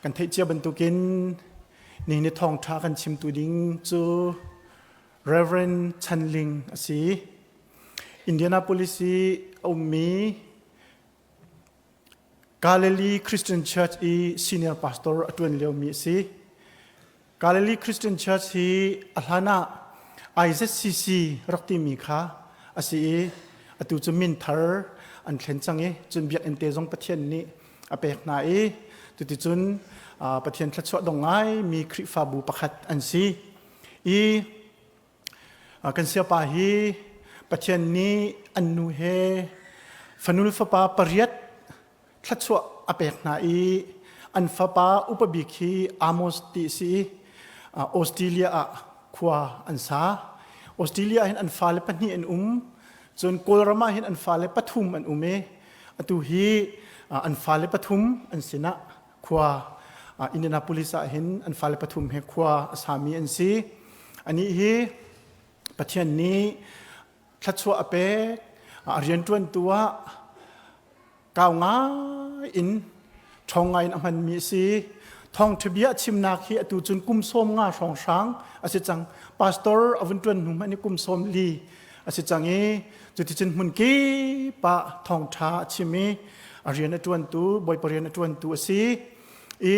Kan theih cia bantukin ni ni thawngṭha kan chimtu ding cu Reverend Chan Ling a si. Indianapolis i a ummi Galilee Christian Church i senior pastor a ṭuan liomi a si. Galilee Christian Church hi a hlan ah IZCC rak timi kha a si i atu cu min thar an thlen cang i cun biakinn te zong Pathian nih a pek hna i cuticun Pathian thluachuah dong ngaimi Khrihfabu pakhat an si i kan siapa hi Pathian nih an nu he fanul fapa pariat thluachuah a pek hna i an fapa upa bik hi Amos ti a si i Australia ah khua an sa. Australia hin an fale pahnih an um. Cun Kawlram ah hin an fale pathum an um i atu hi an fale pathum an sinah khua Indianapolis ah hin an fale pathum he khua a sami an si. Anih hi Pathian nih thluachuah a pek, a rianṭuantu ah kau ngai in ṭhawng ngai in a hmanmi a si. Thawngṭha bia a chimnak hi atu cun kum 50 hrawnghrang a si cang. Pastor a vun ṭuan hnu hmanh hi kum 40 a si cang i cuticun hmun kip ah thawngṭha a chim i a rian a ṭuantu, Bawipa rian a ṭuantu a si. I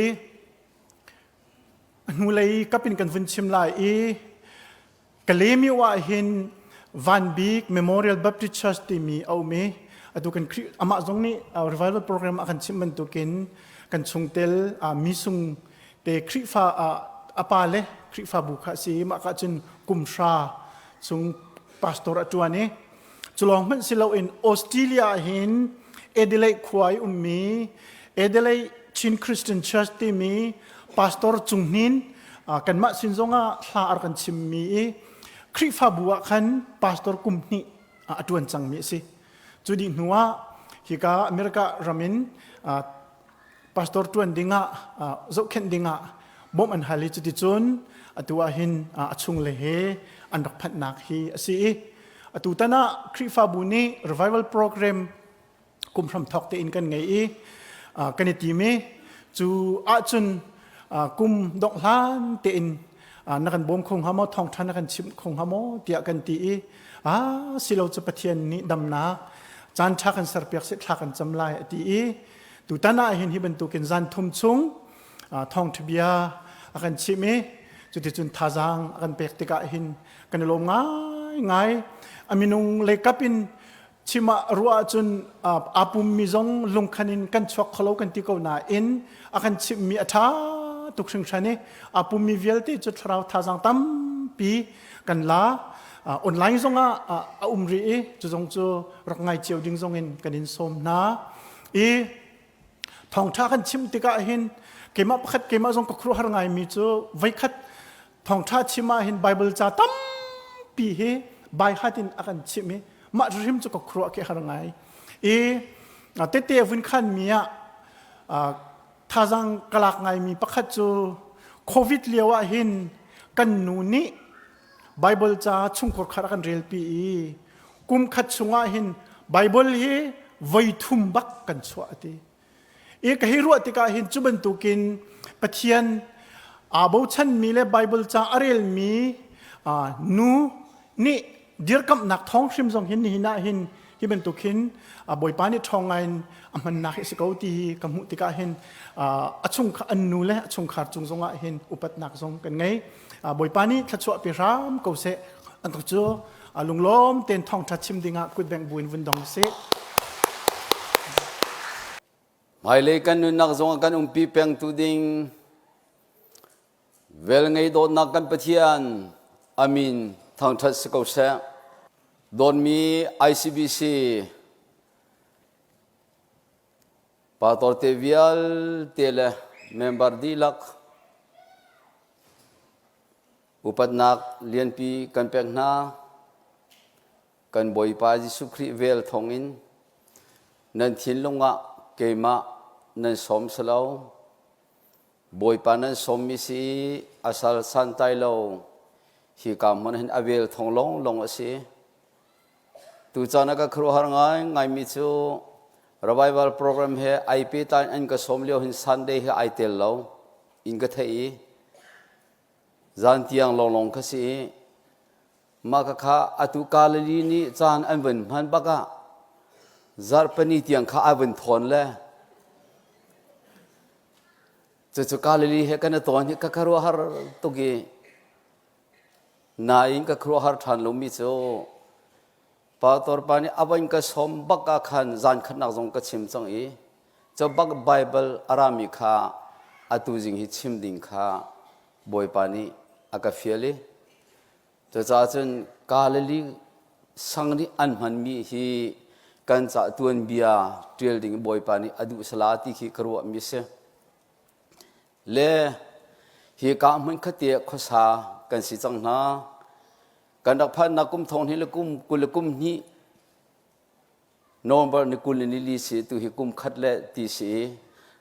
a hnulei kap in kan vun chim lai i Kalaymyo ah hin Van Bik Memorial Baptist Church timi a um i atu kan Khrih amah zong nih revival program a kan chimh bantukin kan chungtel misung te Khrihfa a pa le Khrihfabu kha a si i mah ka cun kum hra chung pastor a ṭuan i culawng hmanh si loin Australia ah hin Adelaide khua i ummi Adelaide Chin Christian Church timi pastor Cung Hnin kanmah sin zongah hla ar kan chimmi i Khrihfabu ah khan pastor kum hnih a ṭuan cangmi a si. Cu dih hnu ah hika America ram in pastor ṭuan dingah zohkhenh dingah bawmh an hal i cuticun atu ah hin a chungle he an rak phanhnak hi a si i atu tan ah Khrihfabu nih revival program kum hram thawk tein kan ngei i kan i tim i cu ahcun kum dongh hlan tein na kan bawm kho hnga maw thawngṭha na kan chimh kho hnga maw tiah kan ti i a silo cu Pathian nih damnak caan ṭha kan serpiak seh thla kan cam lai a ti i tutan ah hin hi bantukin zan thum chung thawngṭha bia a kan chimh i cuticun thazaang a kan pek tikah hin kan i lawm ngaingai. A minung leikap in chim ah ruah ahcun aa pummi zong lungkhan in kan chuak kholo kan ti ko nain a kan chimhmi a ṭha tuk hringhran i aa pummi vialte cu thlarau thazaang tampi kan la. Online zongah a um rih i cu zong cu rak ngai cio ding zong in kan in sawm hna i thawngṭha kan chim tikah hin keimah pakhat keimah zong ka khuaruahhar ngaimi cu voikhat thawngṭha chim ah hin Bible ca tampi hi baihat in a kan chimh i mah hrim cu ka khuaruah khi har ngai i tete vun khan mi ah thazaang ka lak ngaimi pakhat cu COVID lio ah hin kan nu nih Bible ca chungkhur khat a kan relpi i kum khat chungah hin Bible hi voi thum bak kan chuah a ti. I ka hei ruah tikah hin cu bantukin Pathian aa bochanmi le Bible ca a relmi nu nih dirkamhnak thawng hrim zong hin nihin ah hin hi bantuk hin Bawipa nih ṭhawng ngai in a hmannak hi a si ko ti hi ka hmuh tikah hin a chungkhar an nu le a chungkhar cung zongah hin upatnak zong kan ngei. Bawipa nih thluachuah pe hram ko seh. An cu lunglawm tein thawngṭha chim dingah kutbengh buin vun dong sih. Hmailei kan nunnak zongah kan umpi pengtu ding velngei dawtnak kan Pathian amin thangṭhat si ko seh. Dawtmi ICBC pastor te vialte le member dihlak upatnak lianpi kan pek hna. Kan Bawipa Jesuh Khrih vel thawngin nan thinlung ah keimah nan sawm si lo. Bawipa nan sawmmi si a sal santai lo. Hika hmun hin a vel thawng lawnglawng a si. Tucaan ah ka khuaruahhar ngaingaimi cu revival program he ai pehtlai in an ka sawm lio hin Sunday hi ai tel lo. in ka theih i zan tiang lawnglawng kha si i mah khakha atu Galilee nih caan an vun hman bak ah zarhpini tiang kha ai vun thawn le cucu Galilee he kan i tawn hi ka khuaruahhar tuk i nain ka khuaruahhar ṭhan lomi cu Pastor pa nih a van ka sawm bak ah khan zan khatnak zong ka chim cang i cu bak Bible a rami kha atu zing hi chim ding kha Bawipa nih a ka fial i cucaah cun Galilee sang nih an hmanmi hi kan ca tuanbia ṭial ding Bawipa nih a duh sala ti khi ka ruahmi a si. Le hi ka hmun khat ah khuasa kan si cang hna. Kan rak phannak kum thong hnih le kum 20 le kum hnih November ni 20 le nili si tu hi kum khat le ti si i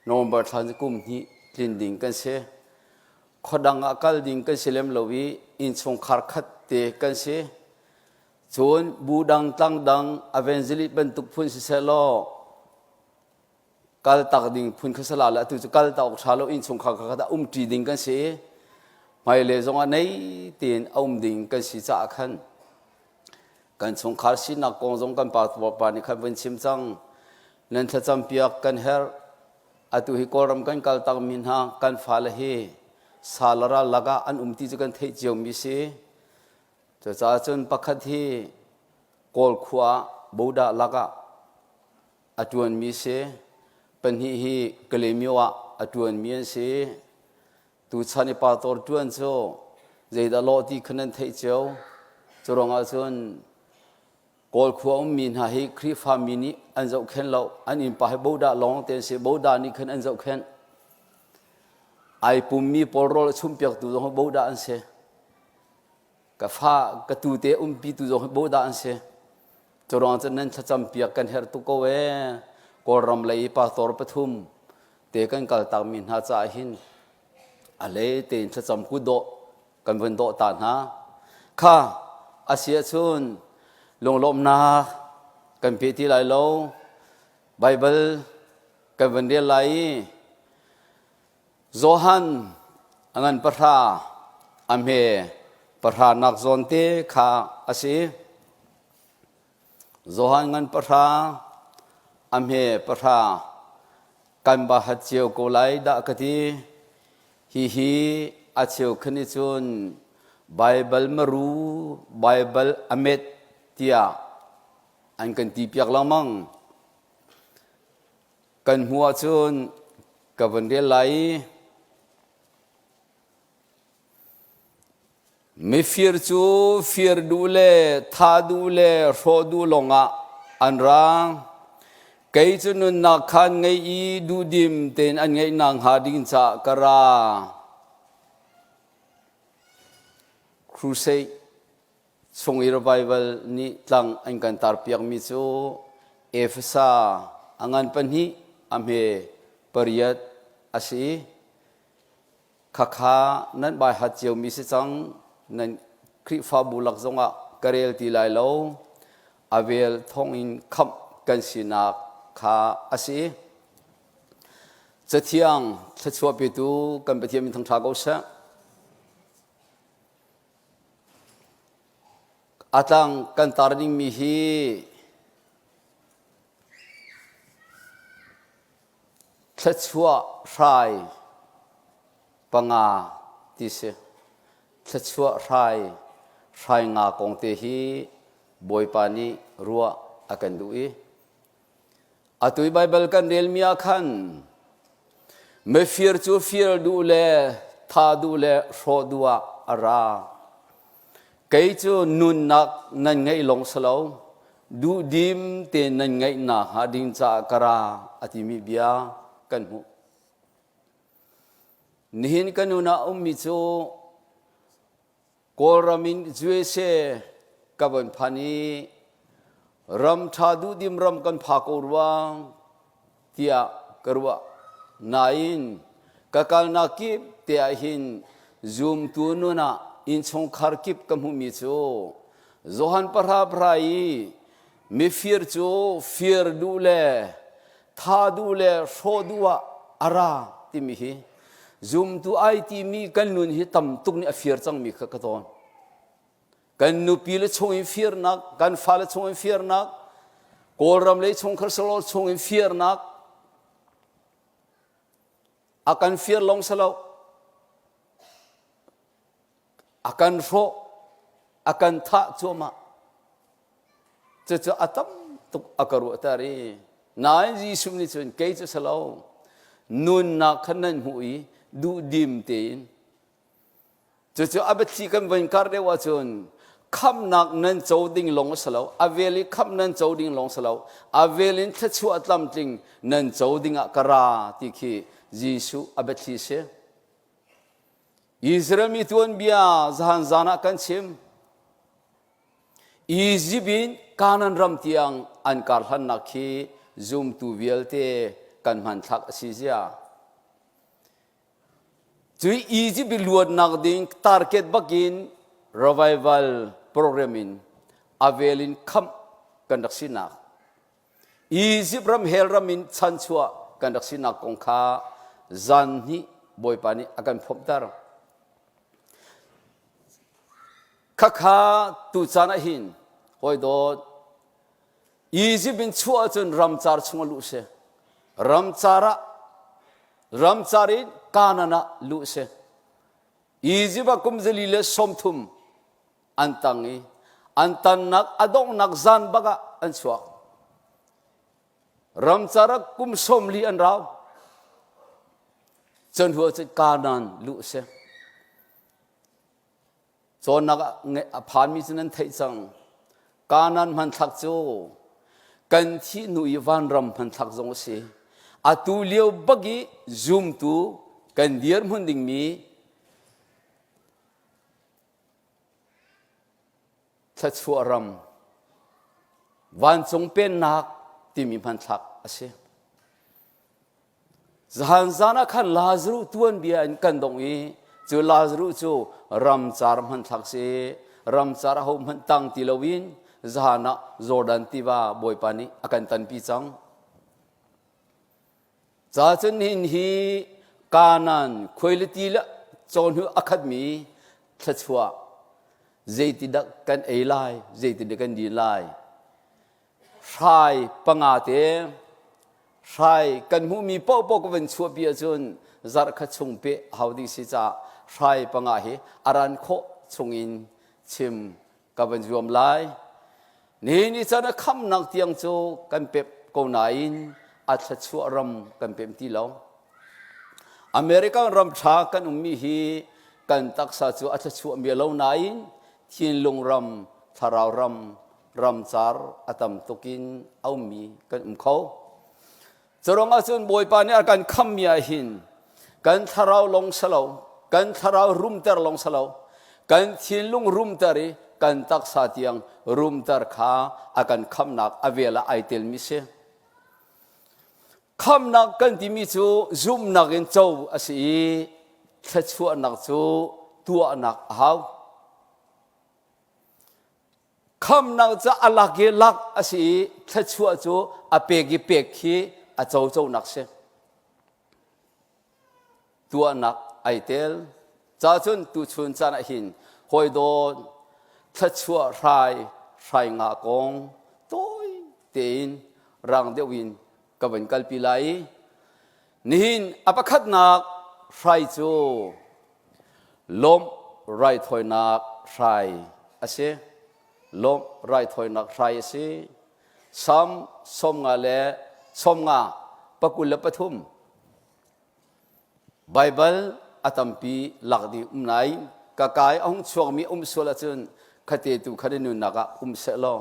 November thla cu kum hnih tlin ding kan si. Khuadang ah kal ding kan si lem lo i innchungkhar khat te kan si. Cun bu dang tlang dang evangelist bantuk phun siseh law kaltak ding phun kha sala le atu cu kaltak awk ṭha lo innchungkhar kha khat ah umṭi ding kan si i hmailei zongah nei tein a um ding kan si caah khan kan chungkhar sinak kong zong kan pa pa nih khan vun chim cang nan thlacam piak kan herh atu hi kawlram kan kaltak mi hna kan fale hi sal ral lakah an um ti cu kan theih cio mi si cucaah cun pakhat hi kawl khua boda lakah a ṭuanmi si. Pahnih hi Kalaymyo ah a ṭuanmi an si. Tuchan i pastor ṭuan cu zeidah lawh ti kha nan theih cio. Cu ruangah cun Kawl khua ummi hna hi Khrihfa mi nih an zohkhenh lo. An innpa hi bodah lawng te an si. Bodah nih khan an zohkhenh. Ai pummi pawl rawl a chumhpiaktu zong hi bodah an si. Ka fa ka tu te umpi tu zong hi bodah an si. Cu ruang cun nan thlacam piak kan herh tuk ko ee. Kawlram lei i pastor pathum te kan kaltak mi hna caah hin a lei tein thlacam kutdawh kan vun dawh ta hna. Kha a si ahcun lunglawmhnak kan pe ti lai lo. Bible kan vun rel lai i Johan a ngan pahra a hme pahra nak zawn te kha a si. Johan ngan pahra a hme pahra kan ba hat cio ko lai dah ka ti. Hihi a cheu khan i cun Baibal maru Baibal a met tiah an kan ti piak lengmang. Kan hmuh ahcun ka vun rel lai i Mifir cu fir duh le tha duh le hrawh duh lawngah an ra. Kei cu nunnak khan ngei i duhdim tein an ngeih nakhnga ding caah ka ra. Crusade chung i revival nih tlang an kan tarpiakmi cu Efesa a ngan pahnih a hme pariat a si. Khakha nan baihat ciomi si cang, nan Khrihfabu lak zongah ka rel ti lai lo. A vel thawngin khamh kan sinak kha a si. Cathiang thluachuah petu kan Pathian min thangṭha ko seh. A tlang kan tar dingmi hi Thluachuah hrai panga ti si. Thluachuah hrai hrai nga kong te hi Bawipa nih ruah a kan duh i atu i Baibal kan relmi ah khan mifir cu fir duh le tha duh le hrawh duh ah a ra. Kei cu nunnak nan ngeih lawng si lo, duhdim tein nan ngeih nakhnga ding caah ka ra a timi bia kan hmuh. Nihin ka nun ah ummi cu Kawlram in USA ka von phan i ram ṭha duhdim ram kan pha ko ruang tiah ka ruah. Nain ka kalnak kip te ah hin zumtu nun ah innchungkhar kip ka hmuhmi cu Johan pahra pahra i mifir cu fir duh le tha duh le hrawh duh ah a ra timi hi. Zumtu ai timi kan nun hi tam tuk nih a fir cangmi kha ka tawn. Kan nupi le chung in firnak, kan fale chung in firnak, Kawlram lei chungkhar salo chung in firnak, a kan fir long salo, a kan hrawh, a kan thah cuahmah. Cucu a tam tuk a ka ruahter i nain Jesuh nih cun kei cu si lo nunnak kha nan hmuh i duhdim tein cucu a biathli kan von kar deuh ahcun khamhnak nan co ding lawng a si lo a vel i khamh nan co ding lawng si lo a vel in thluachuah tlamtling nan co ding ah ka ra ti khi Jesuh a biathli si. Israel mi tuanbia zahan zan ah kan chim. Izipt in Kanaan ram tiang an karhlannak khi zumtu vialte kan hmanthlak a si zia. Cui Izipt i luatnak ding target bakin revival program in a vel in khamh kan rak sinak. Izipt ram hell ram in chanchuah kan rak sinak kong kha zan hnih Bawipa nih a kan phomhter. Khakha tucaan ah hin hawi dawt Izipt in chuah ahcun ramcar chung ah luh si. Ramcar ah ramcar in Kanaan ah luh si. Izipt ah kum 130 an tang i an tannak a donghnak zan bak ah an chuak. Ramcar ah kum 40 an rau. Cun hnu ahcun Kanaan luh si. Cawnnak a phanmi cu nan theih cang. Kanaan hmanthlak cu kan thih hnu i vanram hmanthlak zong a si. Atu lio bak i zumtu kan dirhmun dingmi thluachuah ram vancung pennak timi hmanthlak a si. Zahan zan ah khan Lazaruh tuanbia in kan dong i cu Lazaruh cu ramcar hmanthlak si ramcar aho hmanh tang ti loin zahan ah Jordan tiva Bawipa nih a kan tanpi cang. Ca cun nihin hi Kanaan khuailiti le cawhnu a khatmi thluachuah zeitidah kan ei lai zeitidah kan din lai hrai panga te hrai kan hmuhmi paohpaoh ka van chuahpi ahcun zarh khat chung peh hau ding si caah hrai panga hi a ran khawh chungin chim ka van zuam lai. Nihin ni caan a khamnak tiang cu kan pep ko nain a thluachuah ram kan pem ti lo. American ram ṭha kan ummi hi kan taksa cu a thluachuah mi lo nain thinlung ram, thlarau ram, ramcar a tam tuk in a ummi kan um kho. Curuang ahcun Bawipa nih a kan khammi ah hin kan thlarau lawng si lo, kan thlarau rumter lawng si lo, kan thinlung rumter i kan taksa tiang rumter kha a kan khamnak a vel ah ai telmi si. Khamnak kan timi cu zumhnak in co a si i thluachuahnak cu tuahnak a hau. Khamnak cu a lak i lak a si i thluachuah cu a pek i pek khi a coconak si. Tuahnak ai tel. Ca cun tuchun caan ah hin hawi dawt thluachuah hrai hrai nga kong tawi tein rang deuh in ka van kalpi lai. Nihin a pakhatnak hrai cu Lawmh raithawinak hrai a si. Lawmh raithawinak hrai a si. Salm 90 le 90 23. Baibal a tampi lak ding um nain ka kai a hung chuakmi um sual ahcun khate tu kha na nunnak ah um seh law.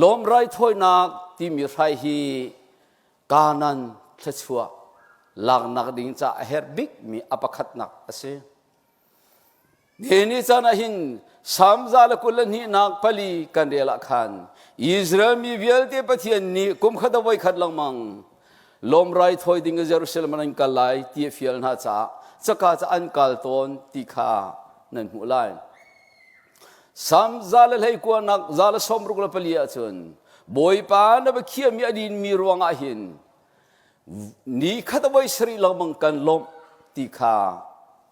Lawm raithawinak timi hrai hi Kanaan thluachuah laknak ding ca a herh bikmi a pakhatnak a si. Ni ni caan ah hin Salm 122 pali kan rel ah khan Israel mi vialte Pathian nih kum khat a voi khat lengmang lawm raithawi ding in Jerusalem an kal lai ti a fial hna caah caka ca an kal tawn ti kha nan hmuh lai. Salm 129 164 ahcun Bawipa na biakhiahmi a dinmi ruangah hin ni khat a voi sarih lengmang kan lawmh. ti kha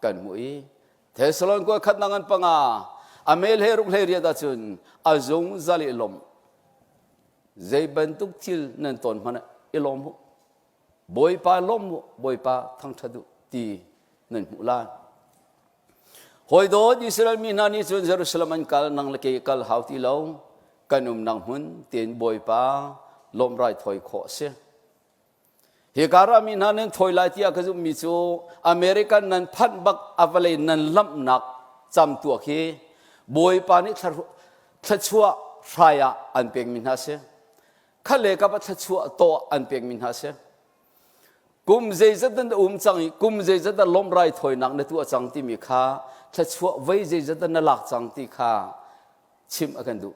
kan hmuh i Thessalon kua khat nangan panga a mel he ruk hlei riat ahcun a zungzal i lawm zei bantuk thil nan ton hmanh i lawm u Bawipa lawm u Bawipa thangṭhat u ti nan hmuh lai Hawi dawt Israel mi hna nih cun Jerusalem an kal nang le kei kal hau ti lo kan umnak hmun tein Bawipa lawmh raithawi khawh a si. Hi kar ah mi hna nan thawi lai tiah ka zumhmi cu American nan phanh bak a vawlei nan lamhnak camtuak hi Bawipa nih thluachuah hrai ah an pekmi hna si. Kha le kap ah thluachuah tawh an pekmi hna si. Kum zeizat na um cang i kum zeizat na lawmh raithawinak na tuah cang timi kha thluachuah voi zeizat na lak cang ti kha chimh a kan duh.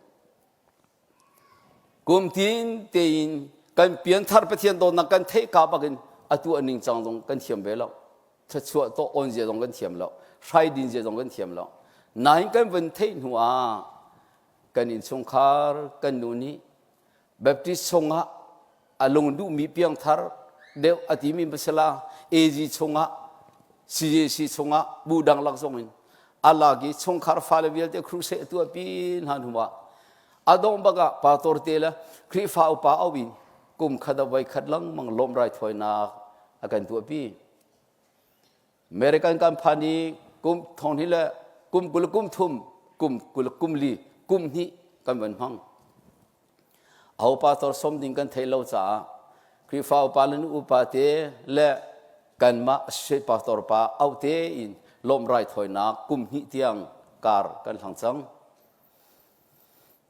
Kum tin tein kan pianthar Pathian dawtnak kan theih ka bakin a tuah ning cang zong kan thiam ve lo. Thluachuah to on zia zong kan thiam lo. Hrai din zia zong kan thiam lo. Nain kan vun theih hnu ah kan innchungkhar kan nu nih Baptist chungah a lung duhmi piangthar deuh a timi masala AG chungah CJC chungah bu dang lak zong in a lak i chungkhar fale vialte crusade a tuahpi hna hnu ah a dongh bak ah pastor te le Khrihfa upa au in kum khat a voi khat lengmang lawmh raithawinak a kan tuahpi. American kan phan i kum thong hnih le kum 20 kum thum kum 20 kum li kum hnih kan van hmang. Aho pastor som ding kan theih lo caah Khrihfa upa le nu upa te le kanmah associate pastor pa auh te in lawmh raithawinak kum hnih tiang kar kan hlang cang.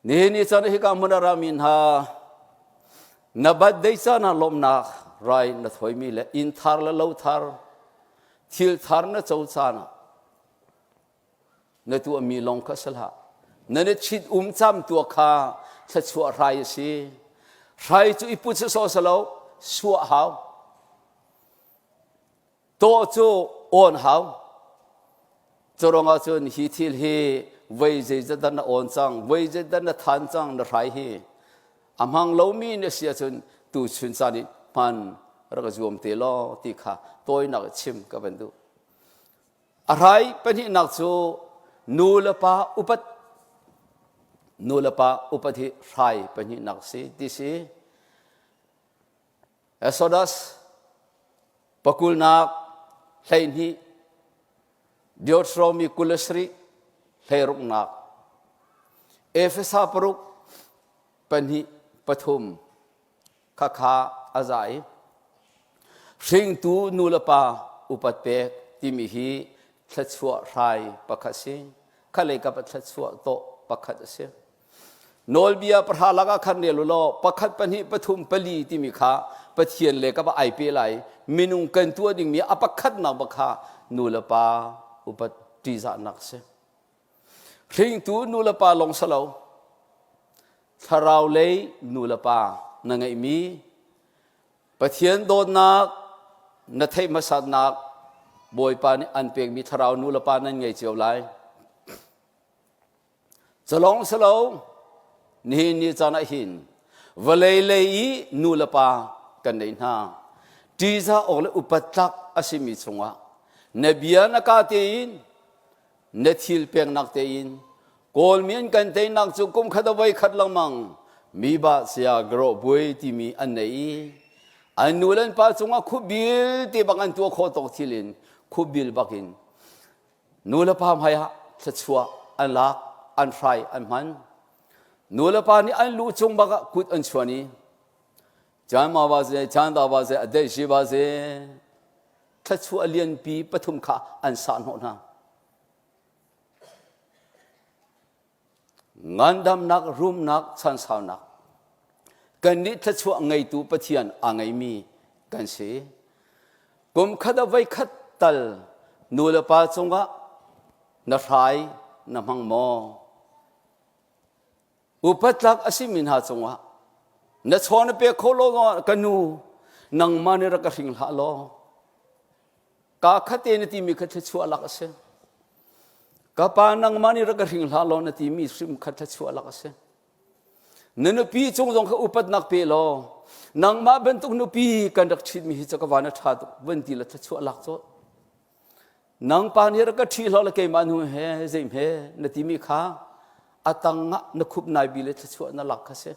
Nihin ni caan hika hmun a rami hna na birthday caan ah lawmhnak rai na thawimi le inn thar le lo thar thil thar na co caan ah na tuahmi lawng kha si hlah na na chit um cam tua kha thluachuah hrai a si hrai cu i put sawsawh si lo suah hau Tawh cu awn hau. Curuangah cun hi thil hi voi zeizat dah na awn cang, voi zeizat dah na than cang, na hrai hi a hmang lomi na si ahcun tuchun caan in hman rak zuam te law ti kha tawinak chim ka van duh. A hrai pahnihnak cu nu le pa upat nu le pa upat hi hrai pahnihnak si ti si. Exodus pakulnak 12 Deuteronomy 27 hleiruknak Efesa paruk pahnih pathum khakha a za i hringtu nu le pa upat pek timi hi thluachuah hrai pakhat si khalei kap thluachuah tawh pakhat a si Nawlbia pahra lakah khan rel u law pakhat pahnih pathum pali timi kha Pathian le ka va ai pe lai minung kan tuah dingmi a pakhatnak bak kha nu le pa upat ṭihzahnak si. Hringtu nu le pa lawng si lo thlarau lei nu le pa na ngeihmi Pathian dawtnak na theih hmasatnak Bawipa nih an pekmi thlarau nu le pa nan ngei cio lai. Calong si lo, nihin ni caan ah hin vawlei lei i nu le pa kan nei hna. Ṭihzah awk le upat tlak a simi chungah na bia na ka tein na thil peknak tein Kawlmi an kan teinak cu kum khat a voi khat lengmang mi ba sia grawh buai timi an nei i an nu le an pa cungah khubil te bak an tuah khawh tawk thil in khubil bakin Nu le pa hmaiah thluachuah an lak, an hrai, an hman. Nu le pa nih an lu cung bak ah kut an chuan i chan ma ba ze, chan da ba ze, a dei shi ba ze, thluachuah lianpi pathum kha an sah hnawh hna. Ngandamnak, rumnak, chansaunak. Kannih thluachuah ngeitu Pathian aa ngeimi kan si. Kum khat ah voikhat tal nu le pa cungah na hrai na hmang maw? Upat tlak a simi hna cungah na chaw na pek kho lo ka nu nangmah nih rak ka hring hlah law Ka khate na timi kha thluachuah lak a si. Ka pa nangmah nih rak ka hring hlah law na timi hrim kha thluachuah lak a si. Na nupi cung zong kha upatnak pe law nangmah bantuk nupi kan rak ṭhitmi hi cu ka van a ṭha tuk van ti la thluachuah lak cawt. Nang pa nih rak ka ṭhi hlah le keimah nu he zeihme na timi kha a tangah na khup nai bi le thluachuah na lak kha si.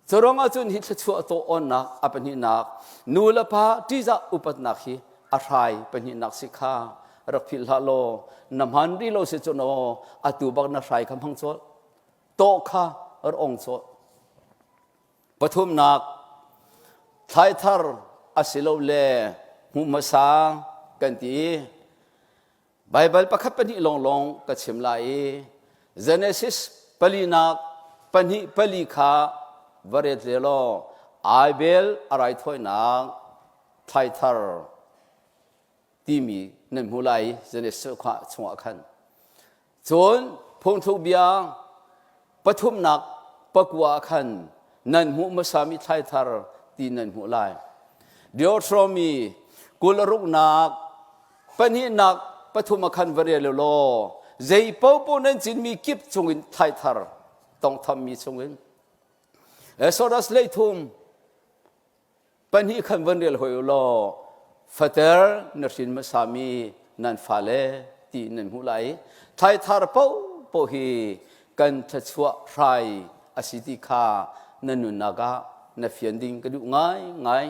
Curuang ahcun hi thluachuah tawh awnnak a pahnihnak nu le pa ṭihzah upatnak hi a hrai pahnihnak si kha rak philh hlah law na hman rih lo si cun aw atu bak na hrai kha hmang cawlh tawh kha rak ong cawlh. Pathumnak thlaithar asilole hmuh hmasa kan ti i Baibal pakhat pahnih lawnglawng ka chim lai i Genesis palinak pahnih pali kha va ret le law Abel a raithawinak thlaithar timi nan hmu lai Genesis chungah khan. Cun phungthluk bia pathumnak pakua ah khan nan hmuh hmasami thlaithar ti nan hmuh lai. Deuteronomy 20 ruknak pahnihnak pathum ah khan va rel law zei paohpaoh nan cinmi kip chungin thlaithar tongthammi chungin Exodus leithum pahnih khan van rel hoi u law fater na hrin hmasami nan fale ti nan hmuh lai thlaithar paohpaoh hi kan thluachuah hrai a si ti kha na nunnak ah na fian ding ka duh ngai ngai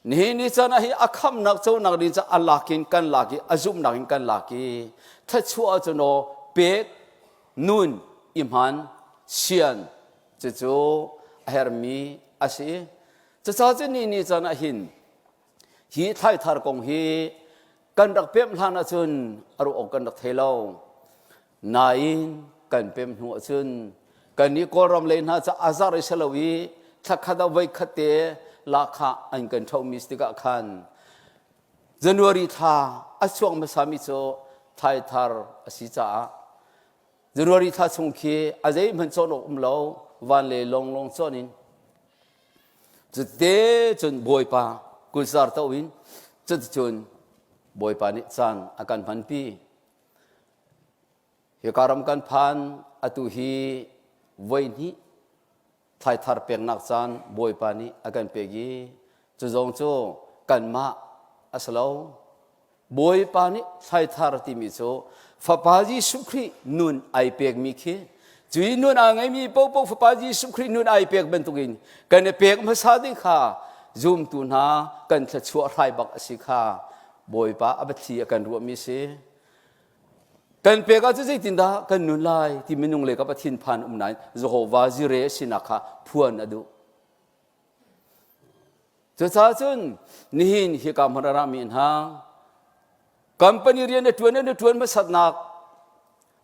nihin ni caan ah hi a khamnak conak ding ca a lakin kan lak i a zumhnak in kan lak i thluachuah cu naw pek nun i hman sian Cucu a herhmi a si. Cucaah cu ni ni caan ah hin hi thlaithar kong hi kan rak pemh hlan ahcun a ruah awk kan rak thei lo. Nain kan pemh hnu ahcun kan nih Kawlram lei hna ca a zar i si lo i thlakhat ah voi khat te lahkhah an kan ṭhomi si tikah khan January thla a chuak hmasami cu thlaithar a si caah January thla chung khi a zeihmanh cawn awk um lo van le longlong cawn in cute cun Bawipa kulzar to in cuticun Bawipa nih caan a kan hmanpi. Hika ram kan phan atu hi voi hnih thlaithar peknak caan Bawipa nih a kan pek i cu zong cu kanmah a si lo. Bawipa nih thlaithar timi cu Fapa Jesuh Khrih nun ai pekmi khi cui nun aa ngeimi popo Fapa Jesuh Khrih nun ai pek bantukin kan i pek hmasa ding kha zumtu hna kan thluachuah hrai bak a si kha Bawipa a biathli a kan ruahmi si. Kan pek ahcun zeitindah kan nun lai ti minung le ka Pathian phan um nain Jehovah Jireh sinak kha phuan a duh. Cucaah cun nihin hika hmun a rami hna company rian na ṭuan na ṭuan hmasatnak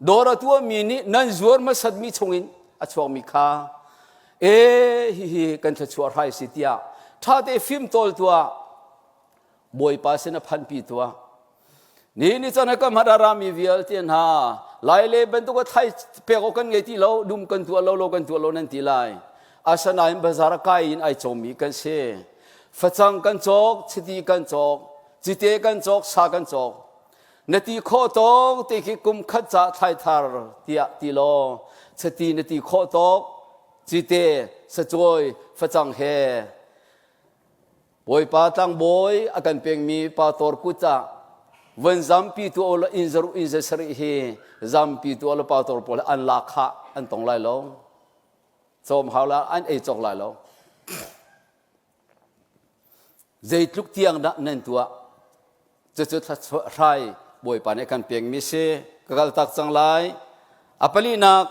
dawr a tuahmi nih nan zuar hmasatmi chungin a chuakmi kha e hihi kan thluachuah hrai si tiah ṭhate fim tawl tuah Bawipa sin a phanpi tuah Ni ni chan ka hmat rami vialte hna lai le bantuk a thlai pek awk kan ngei ti lo dum kan tuah lo lo kan tuah lo nan ti lai asanain bazar kai in ai cawmi kan si facang kan cawk chiti kan cawk cite kan cawk sa kan cawk na ti khawh tawk ti khi kum khat ca thlai thar tiah ti law chiti na ti khawh tawk cite sacawi facang he Bawipa tlangbawi a kan pekmi pastor kut ah von zampi tu ulaw inn zaruk inn zasarih hi zampi tu ulaw pastor pawl an lak khah an tong lai lo. Cawm hau la an ei cawk lai lo. Zeitluk tiang dah nan tuah? Cucu hrai Bawipa nih kan pekmi si. Ka kal tak cang lai. A palinak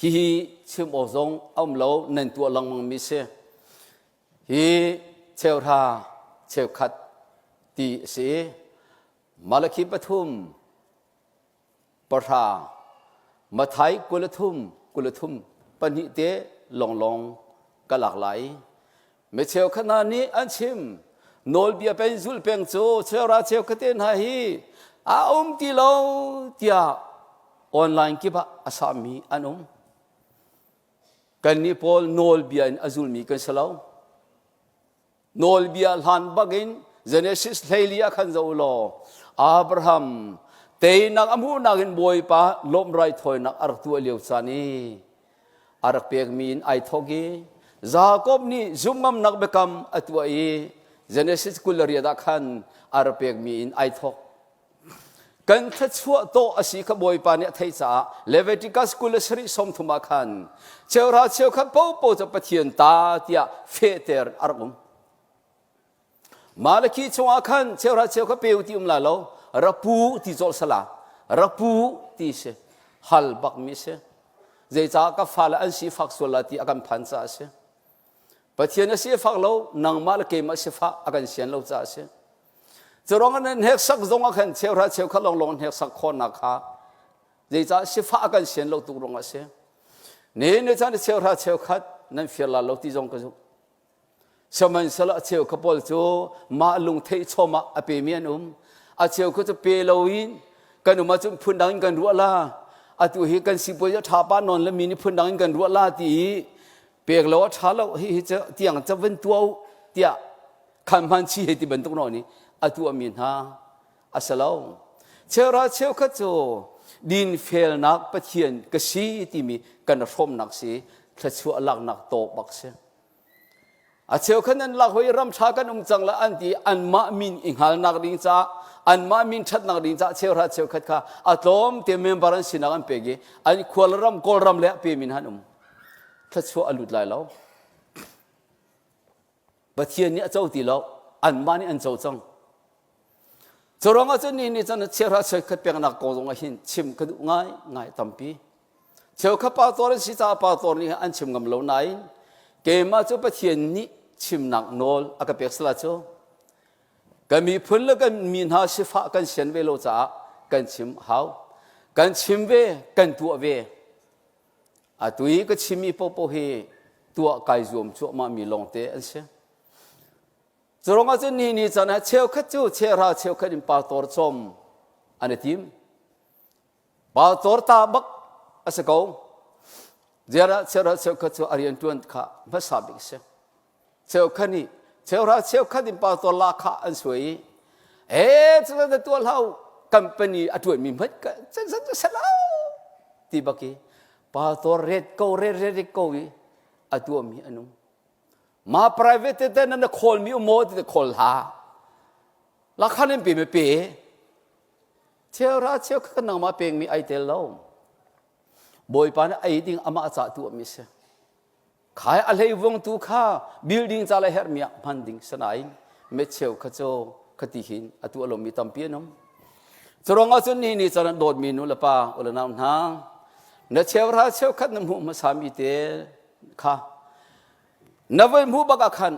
hihi chim awk zong a um lo nan tuah lengmang mi si. Hi cheuhra cheukhat ti a si. Malakhi pathum pahra Mathai 23 23 pahnih te lawnglawng ka lak lai. Mi cheukhat hna nih an chim nawlbia pen zulh peng cu cheuhra cheukhat te hna hi a um ti lo tiah online kip ah a sami an um. Kannih pawl nawlbia in a zulmi kan si lo. Nawlbia hlan bakin Genesis hleili ah khan zoh law Abraham teinak a hmuhnak in Bawipa lawmh raithawinak a rak tuah lio caan i a rak pekmi in ai thawk i Jakob nih zumngamnak biakam a tuah i Genesis 28 ah khan a ra pekmi in ai thawk. Kan thluachuah tawh a si kha Bawipa nih a theih caah Leviticus 27 30 ah khan cheuhra cheukhat popo cu Pathian ta tiah fehter a rak um. Malaki chungah khan cheuhra cheukhat peu ti um la lo rapu ti cawlh sala rapu ti si hal bak mi si zeicah ka fale an si fak sual la ti a kan phan caah a si. Pathian a si fak lo nangmah le keimah sifah a kan sian lo caah a si. Curuangah nan hneksak zong ah khan cheuhra cheukhat lawnglawng hneksak khawhnak kha zeicah sifah a kan sian lo tuk ruangah a si. Nihin ni caan cheuhra cheukhat nan fir la lo ti zong ka zumh. Sihmanhsehlaw a cheu kha pawl cu mah lungtheih chawm ah a pemi an um. A cheu kha cu pe loin kan um ahcun phundang in kan ruah la. Atu hi kan sipuai a ṭha pa nawn le mi nih phundang in kan ruah la ti i pek lo a ṭha lo hi hi cu tiang ca van tuah u tiah khan hman chi hei ti bantuk nawn i a tuahmi hna a si lo. Cheuhra cheukhat cu dinfelnak Pathian ka si timi kan hrawmnak si thluachuah laknak tawk bak si. A cheukhat nan lak hoi ram ṭha kan um cang la an ti anmah min i hngalnak ding caah anmah min ṭhatnak ding caah cheuhra cheukhat kha a tlawm te member an sinak an pek i an khual ram Kawlram le a pe min han um. Thluachuah a lut lai lo. Pathian nih a co ti lo anmah nih an co cang. Cu ruangah cun ni nih cun chiahra cheukhat peknak kong zong ah hin chim ka duh ngai ngai tampi. Cheukhat pastor an si caah pastor nih an chim ngam lo nain keimah cu Pathian nih chimnak nawl a ka pek sala cu kan miphun le kan mi hna sifah kan sian ve lo caah kan chim hau. Kan chim ve, kan tuah ve. Atu i ka chimmi paohpaoh hi tuah kai zuam cuahmah mi lawngte an si. Cu ruangah cun ni ni caan ah cheukhat cu chehra cheukhat in pastor cawm an i tim. Pastor ta bak a si ko. Ziarah cheuhra cheukhat cu a rianṭuan kha hmasa bik a si. Cheukhat nih cheuhra cheukhat in pastor la kha an suai i ee cu na tuah hlah u company a ṭuanmi hmanh ka cu si lo ti bak i pastor ret ko ret ret ko i a tuahmi an um. Ma private te na khawl mi um maw ti te khawl hlah. Lakhan in pe me pe. Cheu ra cheu kha nangmah peng mi ai tel lo. Bawipa nih ei ding amah ca tu mi si. Khai a hlei vung tu kha building ca le herh mi ah hman ding sanain me cheu kha cho khati hin atu alom mi tampi an um. Curong ahcun ni ni chan dawt mi nu le pa ule nau hna na cheu ra cheu khat na hmuh hmasa mi te kha na voi hmuh bak ah khan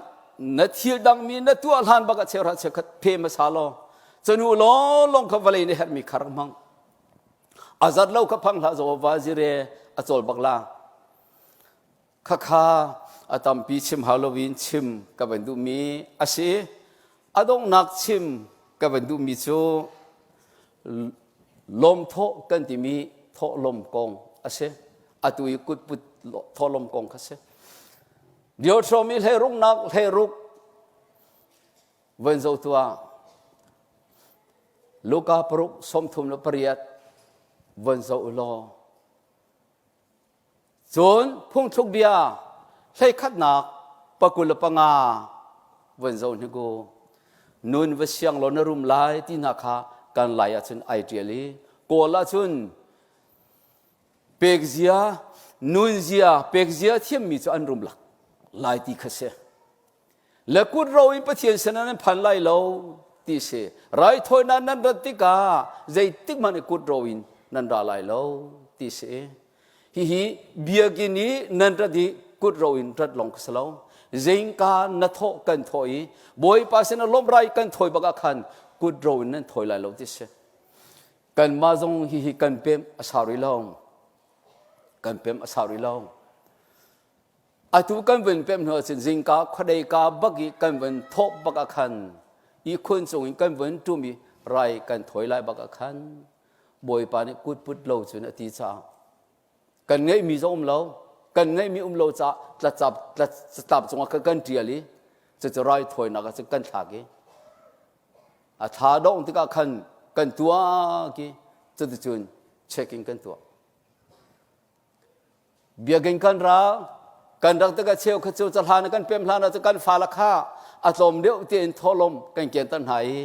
na thil dangmi na tuah hlan bak ah cheuhra cheukhat phe hmasa law cunu lawnglawng kha vawlei nih herhmi kha rak hmang a zat lo kha phang hlah Jehovah zire a cawl bak la khakha a tampi chim hau loin chim ka van duhmi a si a donghnak chim ka van duhmi cu lawmthawh kan timi thawhlawm kong a si atu i kutput thawhlawm kong kha si Deuteronomy hleiruknak hleiruk van zo tuah Luka paruk 38 van zo u law Cun phungthluk bia hleikhatnak 25 van zoh hnik u. Nun va siang law na rum lai ti hna kha kan lai ahcun ai ṭial i Kawl ahcun pekzia nunzia pekzia thiammi cu an rum lak lai ti kha si. Le kut ro in Pathian sinah nan phan lai lo ti si. Raithawinak nan rat tikah zeitik hmanh i kut ro in nan ra lai lo ti si. Hihi biakinn i nan rat i kut ro in rat lawng ka si lo. Zeingka na thawh kan thawh i Bawipa sinah lawmhrai kan thawi bak ah khan kut ro in nan thawi lai lo ti si. Kanmah zong hihi kan pemh a sau rih lo. Kan pemh a sau rih lo. Atu kan vun pemh hnu ahcun zingka khuadei ka bak i kan vun thawh bak ah khan ihkhun cung in kan vun ṭum i rai kan thawi lai bak ah khan Bawipa nih kutput lo cun a ti caah kan ngeihmi zong um lo kan ngeihmi um lo caah tlatlap tlatlap cungah khan kan ṭial i cucu raithawinak ah cun kan thlak i a thla dongh tikah khan kan tuak i cuticun checking kan tuah. Biakinn kan ra kan rak tikah cheu kha cu cahlan kan pem hlan ah cu kan fale kha a tlawm deuh tein thawhlawm kan kenter hna i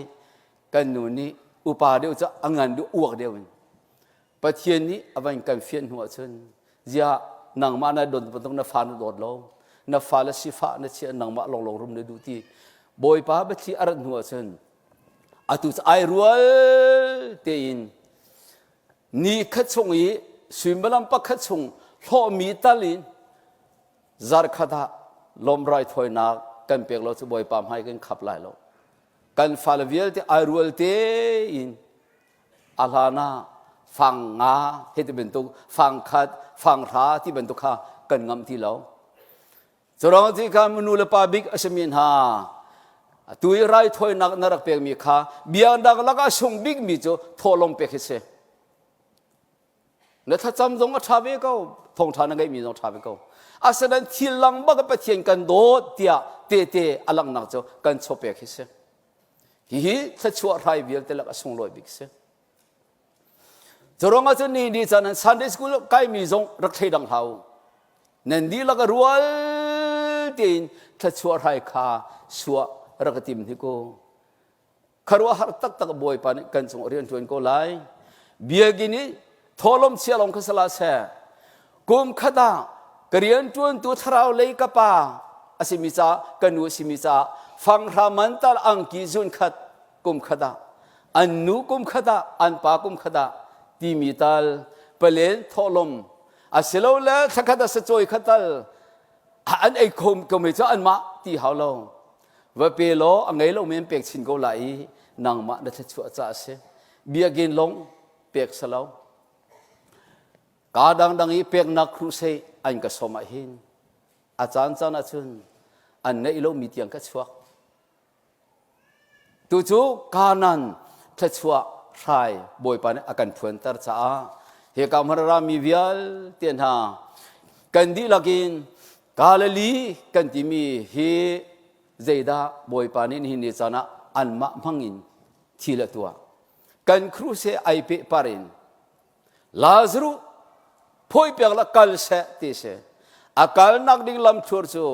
kan nu nih upa deuh cu a ngan deuh uak deuh in Pathian nih a van kan fian hnu ahcun ziah nangmah na don bantuk na fa na dawt lo na fa le sifah na chia nangmah longlong rum na duh ti Bawipa biathli a rat hnu ahcun atu cu ai rual tein ni khat chung i suimilam pakhat chung hlawhmi tal in zarkhat ah lawmrai thawinak kan pek lo cu Bawipa hmai kan khap lai lo kan fale vialte ai rual tein a hlan ah fang nga hei ti bantuk fang khat fang hra ti bantuk kha kan ngamh ti lo Curang ti kha nu le pa bik a simi hna tu i raithawinak na rak pekmi kha biaknak lakah sung bikmi cu thawhlawm pek hi si. Na thlacam zong a ṭha ve ko, thawngṭha na ngeihmi zong a ṭha ve ko. Asinain thil lang bak Pathian kan dawt tiah tehte a langhnak cu kan chawpek hi si. Hihi thluachuah hrai vialte lak a sunglawi bik si. Curuang ah cun ni ni caan an Sunday school kaimi zong rak thleidang hlah u. Nan dihlak a rual tein thluachuah hrai kha suah rak i tim hnik u. Khuaruahhar taktak Bawipa nih kan cung rian ṭuan ko lai. Biakinn i thawhlawm chia lawng kha sala seh. Kum khat ah ka rian ṭuantu thlarau lei ka pa a simi ca ka nu a simi ca fanghra man tal angki zun khat kum khat ah an nu kum khat ah an pa kum khat ah timi tal palen thawhlawm asilole thlakhat ah sacawi khat tal an ei kho ko me cu anmah ti hau lo va pe law a ngei lo men pek chin ko lai i nangmah na thluachuah ca a si biakinn long pek salo ka dangdang i peknak crusade an ka som ah hin a caan caan ahcun an neih lomi tiang ka chuak Tucu Kanaan thluachuah hrai Bawipa nih a kan phuanter caah hika hmun a rami vialte hna kan dihlak in Galilee kan timi hi zeidah Bawipa nih nihin ni caan ah anmah hmang in thil a tuah. Kan crusade ai peh par in Lazarus phoi pek la kal seh ti si. A kalnak ding lamthlur cu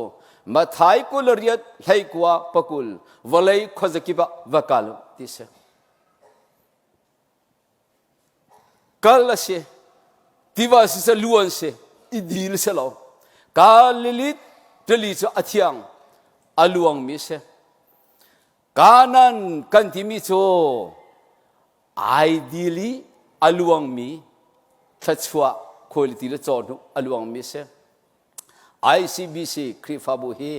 Mathai 28 hleikua pakul vawlei khuazakip ah va kal ti si. Kal a si, tiva si se luan si, i dil si lo. Galilee tili cu a thiang, a luangmi si. Kanan kan timi cu Aidil i a luangmi thluachuah quality le cawhnuk a luangmi a si. ICBC Khrihfabu hi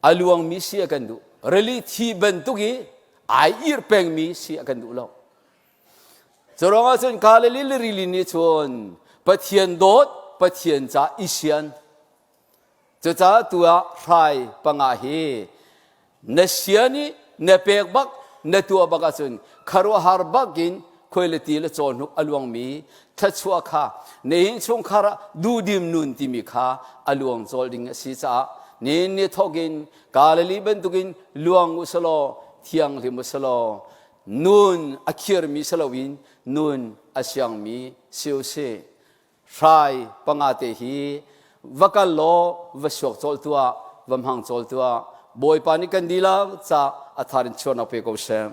a luangmi si a kan duh. Rili thi bantuk i ai ir pengmi si a kan duh lo. Cu ruangah cun Galilee le rili nih cun Pathian dawt, Pathian ca i sian Cucaah tu ah hrai panga hi na sian i na pek bak na tuah bak ahcun khuaruahhar bak in khuailati le cawhnuk a luangmi thluachuah kha na innchungkhar ah duhdim nun timi kha a luang cawl ding a si caah nihin ni thawk in Galilee bantukin luang u selaw thianghlim u selaw nun a khirmi si loin nun a siangmi si u sih. Hrai panga te hi va kal law va suak cawl tuah, va hmang cawl tuah. Bawipa nih kan dihlak ca a thar in chuahnak pe ko seh.